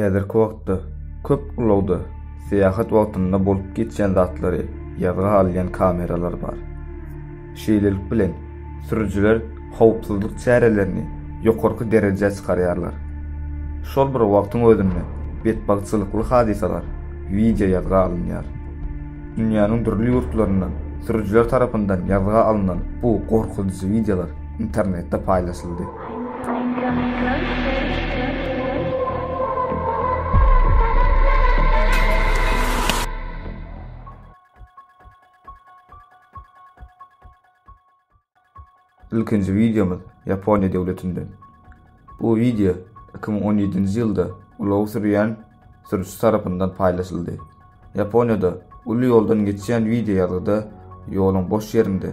Häzirki wagtda köp ulagda syýahat wagtynda bolup geçýän zatlary ýazga alýan kameralar bar. Şeýlelik bilen, sürüjiler howpsuzlyk çärelerini ýokarky derejä çykarýarlar. Şol bir wagtyň özünde betbagtçylykly hadysalar wideo ýazga alynýar. Dünýäniň dürli ýurtlaryndan sürüjiler tarapyndan ýazga alnan bu gorkuzyjy wideolar internetde paýlaşyldy. Ilkinji wideomyz Ýaponiýa döwletinden. Bu wideo 2017-nji ýylda ulag sürýän sürüji tarapyndan paýlaşyldy. Ýaponiýada uly ýoldan geçýän wideo ýazgyda ýoluň boş ýerinde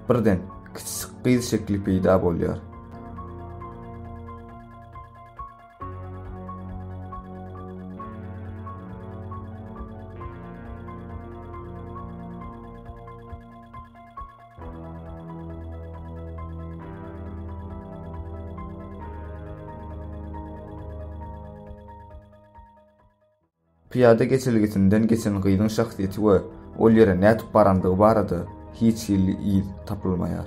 birden kiçijik gyz şekili peýda bolýar. Pyýada geçelgesinden geçen gyzyň şahsyýeti we ol ýere nädip barandygy barada hiç hili yz tapylmaýar.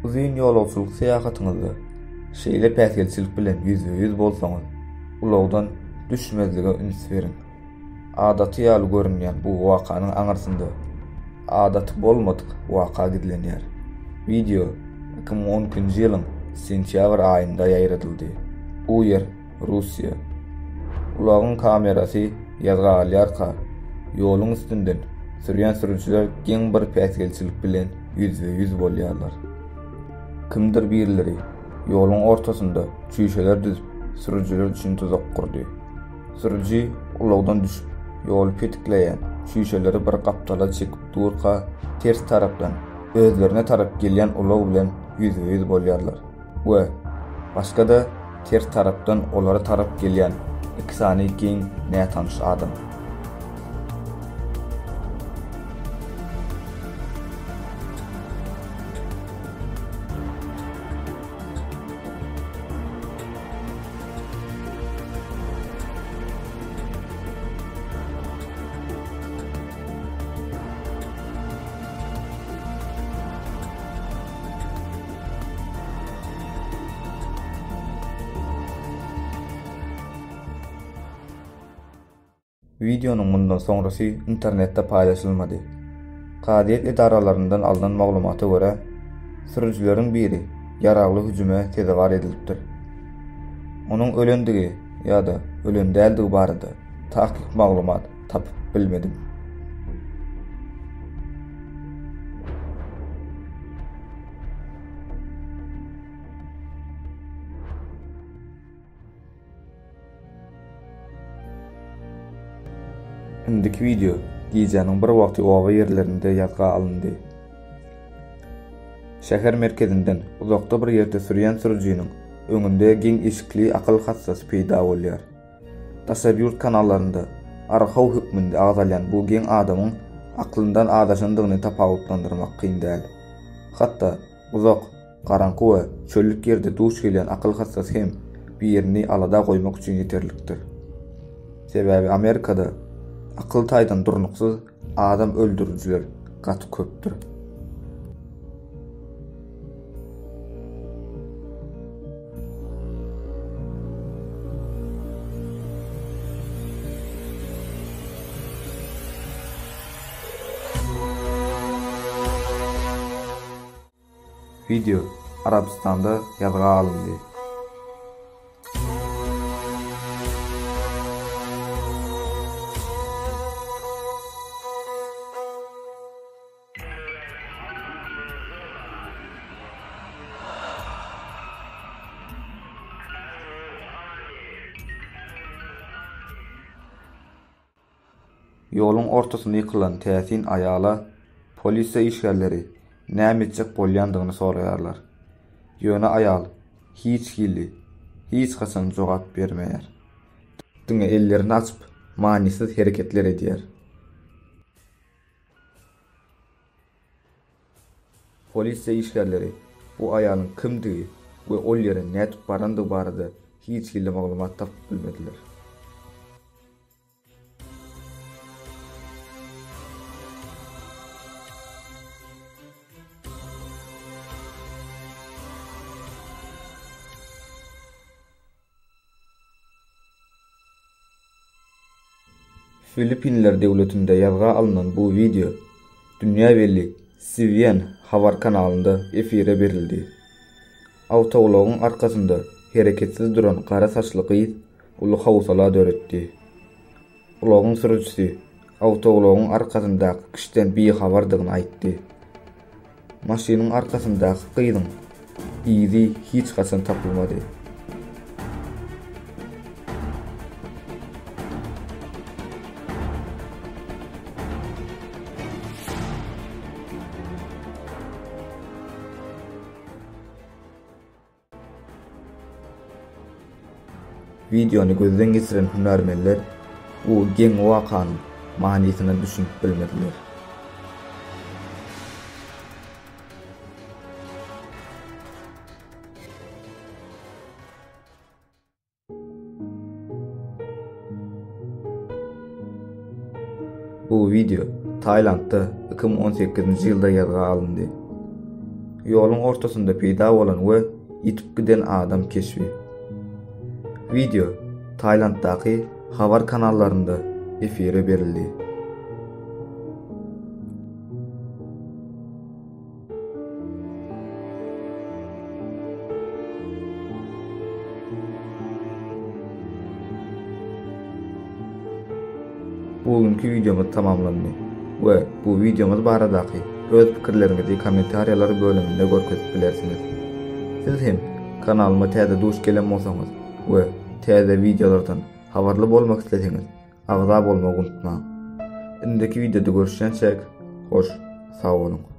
Uzyn ýolagçylyk syýahatyňyzda şeýle päsgelçilik bilen ýüzbe-ýüz bolsaňyz, ulagdan düşmezlige üns beriň. Adaty ýaly görünýän bu wakanyň aňyrsynda adaty bolmadyk waka gizlenýär. Wideo 2012-nji ýylyň sentýabr aýynda ýaýradyldy. Bu ýer Russiýa. Ulagyň kamerasy ýazga alýarka, ýoluň üstünden sürýän sürüjiler geň bir päsgelçilik bilen ýüzbe-ýüz bolýarlar. Kimdir birileri ýoluň ortasynda çüýşeler düzüp, sürüjiler üçin duzak gurdy. Sürüji ulagdan düşüp, ýoly petikleýän çüýşeleri bir gapdala çekip durka, ters tarapdan özlerine tarap gelýän ulag bilen ýüzbe-ýüz bolýarlar. We başga-da ters tarapdan olara tarap gelýän iki sany geň nätanyş adam. Wideonyň mundan soňrasy internetde paýlaşylmady. Kazyýet edaralaryndan alnan maglumata görä, sürüjileriň biri ýaragly hüjüme sezewar edilipdir. Onuň ölendigi ýa-da ölen däldigi barada takyk maglumat tapyp bilmedim. Indiki wideo gijäniň bir wagty oba ýerlerinde ýazga alyndy. Şäher merkezinden uzakda bir ýerde sürýän sürüjiniň öňünde geň eşikli akyl hassasy peýda bolýar. Daşary ýurt kanallarynda Arhaw hökmünde agzalýan bu geň adamyň aklyndan azaşandygyny tapawutlandyrmak kyn däl. Hatda uzak, garaňky we çöllük ýerde duş gelýän akyl hassasy hem birini alada goýmak üçin ýeterlikdir. Sebäbi Amerikada akyl taýdan durnuksyz adam öldürijiler gaty köpdür. Wideo Arabystanda ýazga alyndy. Ýoluň ortasynda ýykylan täsin aýala polisiýa işgärleri näme etjek bolýandygyny soraýarlar. Ýöne aýal hiç hili, hiç haçan jogap bermeýär. Diňe ellerini açyp, manysyz hereketler edýär. Polisiýa işgärleri bu aýalyň kimdigi we ol ýere nädip barandygy barada hiç hili maglumat tapyp bilmediler. Filippinler döwletinde ýazga alnan bu wideo dünýä belli CVN habar kanalynda efire berildi. Awtoulagyň arkasynda hereketsiz duran gara saçly gyz uly howsala döretdi. Ulagyň sürüjisi awtoulagyň arkasyndaky kişiden bihabardygyny aýtdy. Maşynyň arkasyndaky gyzyň yzy hiç haçan tapylmady. Wideony gözden geçiren hünärmenler bu geň wakanyň manysyna düşünip bilmediler. Bu wideo Tailandda 2018-nji ýylda ýazga alyndy. Ýoluň ortasynda peýda bolan we ýitip giden adam keşbi. Wideo Tailanddaky habar kanallarynda efire berildi. Bu günki wideomyz tamamlandy we bu wideomyz baradaky öz pikirleriňizi kommentariýalar bölüminde görkezip bilersiňiz. Siz hem kanalyma täze duş gelen bolsaňyz we täze wideolardan habarly bolmak isleseňiz agza bolmagy unutmaň. Indiki wideoda görüşýänçäk hoş sag boluň.